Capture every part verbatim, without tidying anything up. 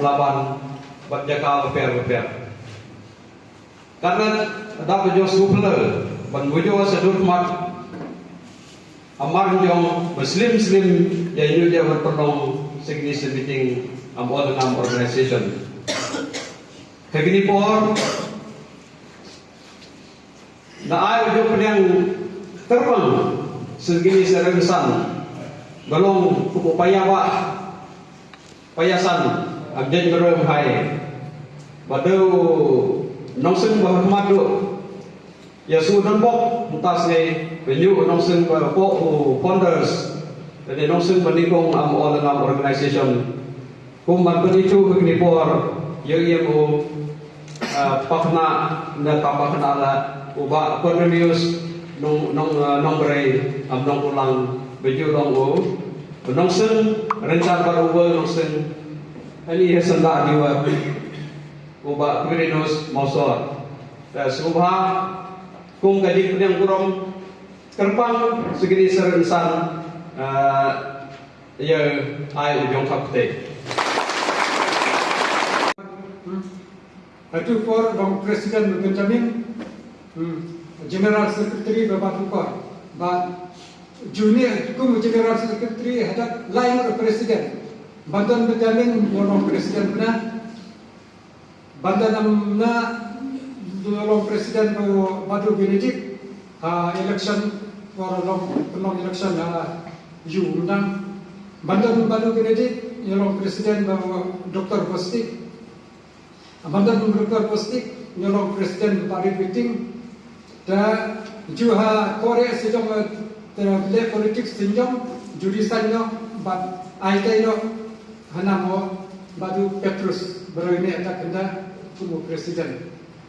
Laban bad jaka bapher bapher. Katne da ka jong sngewphylla ban wujor sa dur khmat amar jong ba slim slim ïa ïa ïa ban pynlong signature meeting am all ngam organization. Ha kine por na ai u jong pynïang terbang sngewsih sa rengsan ba long kum u paya ba paya san am jeng ba rem hai ba deu nongseng ba khmat du. Ïa su don bok mynta sngi ba nyu nongseng ba pok u founders. Dei nongseng ba nikong am all ngam organization. Kum ban pynithuh ha kine por ïa ïa u, ah, pakhna na ta pakhna la u Bah Cornelius Nong Nong, ah, Nongbrei am Nongkulang ba ju long u nongseng rynsan bad u ba nongseng ani ha sanda diwa u Bah Quirinus Mawsor. Ta subha kum ka jingpynïang burom kyrpang sigini ser insan, ah, ïa ai u jong khap te. Hatu por long President Benjamin, hmm, General Secretary ba ba tukor, ba junior kum General Secretary hadat lain President. Banton Benjamin long President bna. Banton am na long President ba Badu Benedict ha election por long long election ha yu mdang. Banton Badu Benedict long President ba Doctor Bostik. Amanda Dum Rukar Postik, nyolong President Bari Meeting, da juha kore sejong, eh, le politics sejong, juri sanyo, bat aitai no, hanamo, Badu Petrus, baru ini ada kenda, kumu President.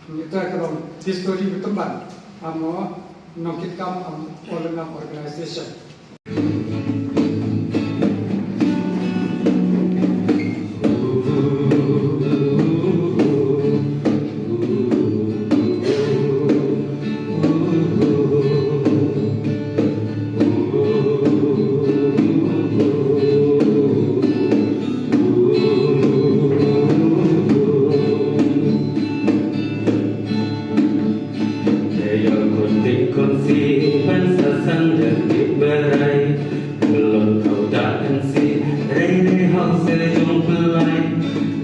Ini ada kalau history bertembang, amo, nongkit kam, am, olengam organization. Te ïa khun ding khun si ban sa san da tip barai. Long khau da kan si rei rei hau se jong pelai.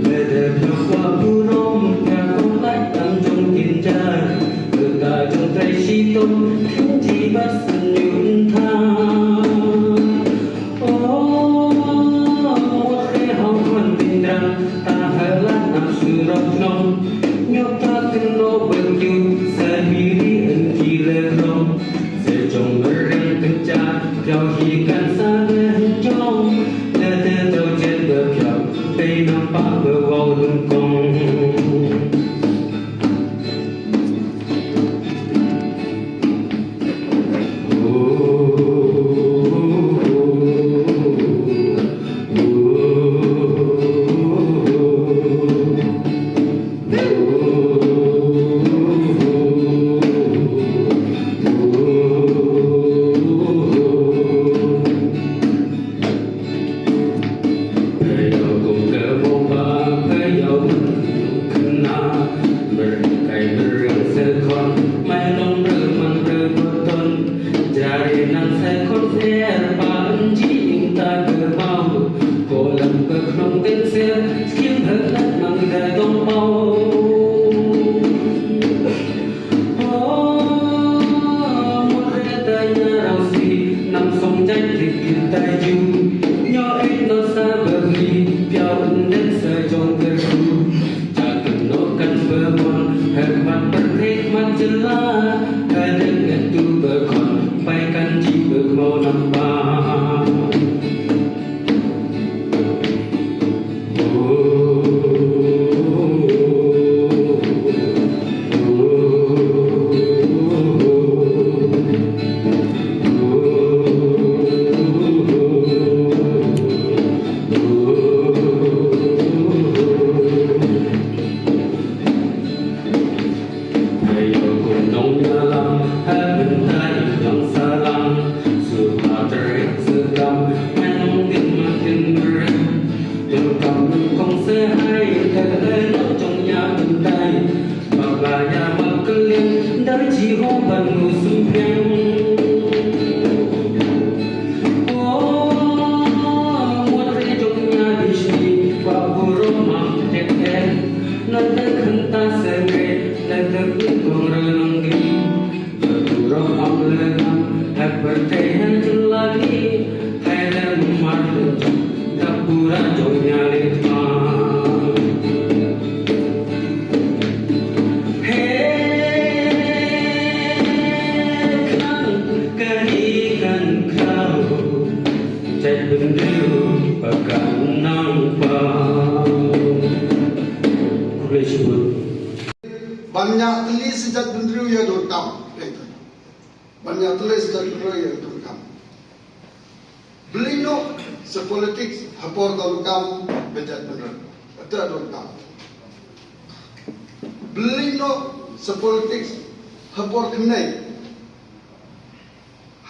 Lada pha kwa burom ka kon lak tam jong kin jar. Ka jong trai shi tom khin ji bat san yun tha. Ban ïatylli sa jaitbynriew ïa donkam. Ban ïatylli sa jaitbynriew ïa donkam. Balei noh sa politics ha por donkam bad jaitbynriew? Ata donkam. Balei noh sa politics ha por khynnah?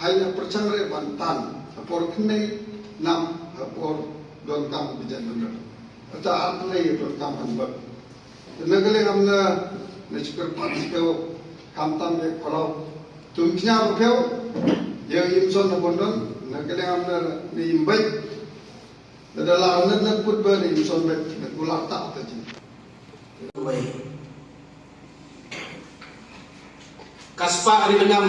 Hai na pyrchang re ban tan ha por khynnah nam ha por donkam bad jaitbynriew. Ata ar khynnah ïa donkam han bad. Na ka liang amna na chikir pat chikir kam tam ïa kholaw. Tum knya ba phew ïa im son na bondon na ka liang amna na im bait. Na da la na na put ba na im son bait na kula ta ta jin. Wei. Ka spah ri bynam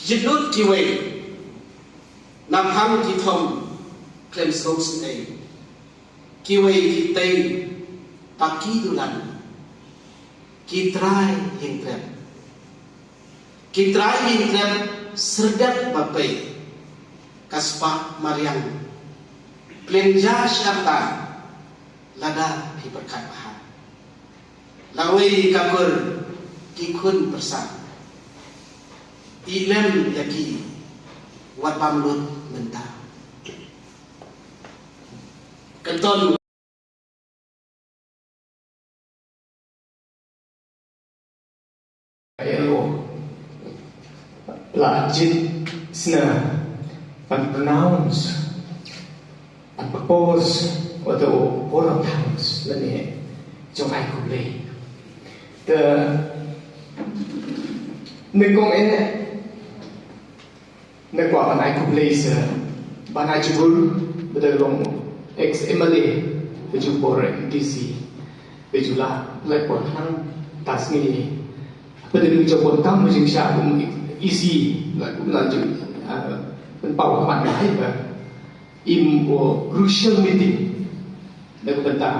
ki jytlut kiwei. Nam hang ki thom khlem sngewsih ei. Kiwei ki tei ba ki dulan. Ki trai hieng trep. Ki trai hieng trep serdep ba pei. Ka spah mariang. Plen ja sharta lada phi pyrkhat bha. Lawei ka kur ki khun pyrsa. Ilem ïa ki wat bam lut mynta. Kenton. Elo la jit sna ban pronounce ban propose wa the vote of thanks lane jong ai khublei. Te ne kong eh ne kwah ban ai khublei sa ban ai jubur ba da long ex M L A ba ju por M D C ba ju la lai por hang ta sngi ba da ju por kam ba ju sha kum E C la kum la ju ban pau khmat ba hai ba im o crucial meeting da ka bynta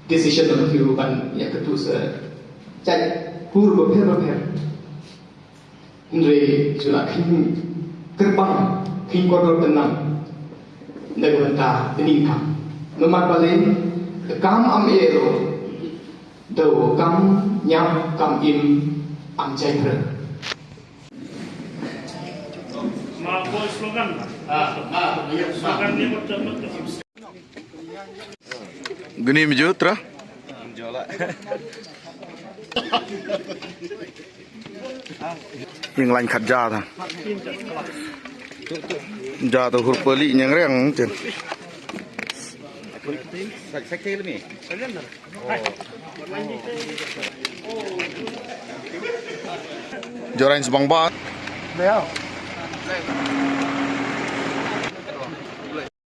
decision na ki ban ïa ka tu sa jait pur ba pher ba pher. Hynrei ju la khing kyrpang khing kordor tynnam na ka bynta tning kam. Namar balei ka kam am ïa ro da u kam ñiam kam im am jai pyrshah. Ma ko slogan. Ah, ah, iya, slogan ni betul betul. Gini maju tra. Yang lain kat ja ta. Ja ta hur peli nyang reng cen. Jorain sebang ba.